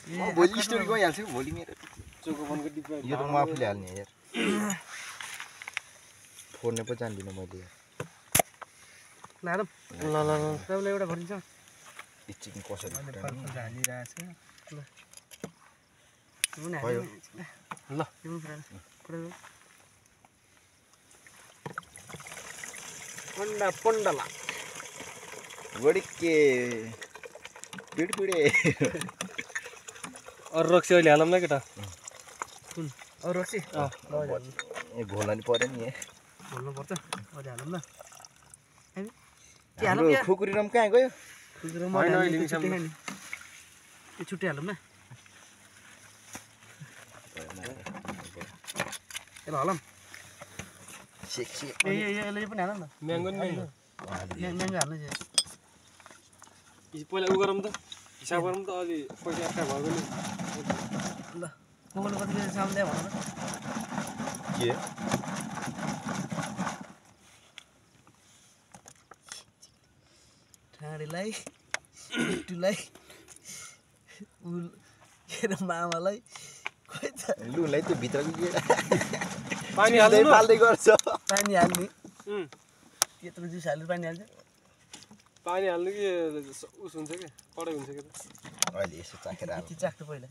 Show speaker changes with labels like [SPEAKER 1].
[SPEAKER 1] भोलि स्टोरी गइहाल्छु भोलि मेरो
[SPEAKER 2] चोकोबनको डिब्बा
[SPEAKER 1] यो त म आफूले हाल्ने यार फोड्ने पो जान्दिनँ मैले
[SPEAKER 3] लाडम
[SPEAKER 2] ल ल ल
[SPEAKER 3] तपाईँलाई एउटा भनिन्छ
[SPEAKER 1] एकछिन कसरी
[SPEAKER 3] हालिरहेछ
[SPEAKER 1] भयो
[SPEAKER 2] ल
[SPEAKER 3] पन्डा पन्डला
[SPEAKER 1] वडिके पिडपिडे
[SPEAKER 2] अरू रक्सी अहिले हालौँ न केटा
[SPEAKER 3] कुन अरू रक्सी
[SPEAKER 1] ए घोल्न नि पर्यो नि
[SPEAKER 3] भन्नुपर्छ अहिले हालौँ न
[SPEAKER 1] हाम्रो खुकुरी रम कहाँ गयो
[SPEAKER 3] छुट्टी हालौँ न यसलाई हलौँ
[SPEAKER 1] सेक्सी
[SPEAKER 3] यसले पनि हाल न
[SPEAKER 2] म्याङ्गो नि
[SPEAKER 3] म्याङ्गो हाल्नु
[SPEAKER 2] पहिला उ गरौँ त हिसाब गरौँ त अलि पैसा एक्का भएको नि
[SPEAKER 3] ल कोकोले कति केजी चामल ल्यायो भन
[SPEAKER 1] के
[SPEAKER 3] ठाडीलाई बिट्टुलाई के अरे मामालाई खोइ त
[SPEAKER 1] लुलाई त्यो भित्रको के
[SPEAKER 2] पानी हाल्नु
[SPEAKER 1] फाल्दै गर्छ
[SPEAKER 3] पानी हाल्ने त्यत्रो जुस हालेर पानी हाल्छ
[SPEAKER 2] पानी हाल्नु कि उस हुन्छ क्या पढाइ हुन्छ क्या
[SPEAKER 1] अहिले यसो चाखेर
[SPEAKER 3] चाख्नु पहिला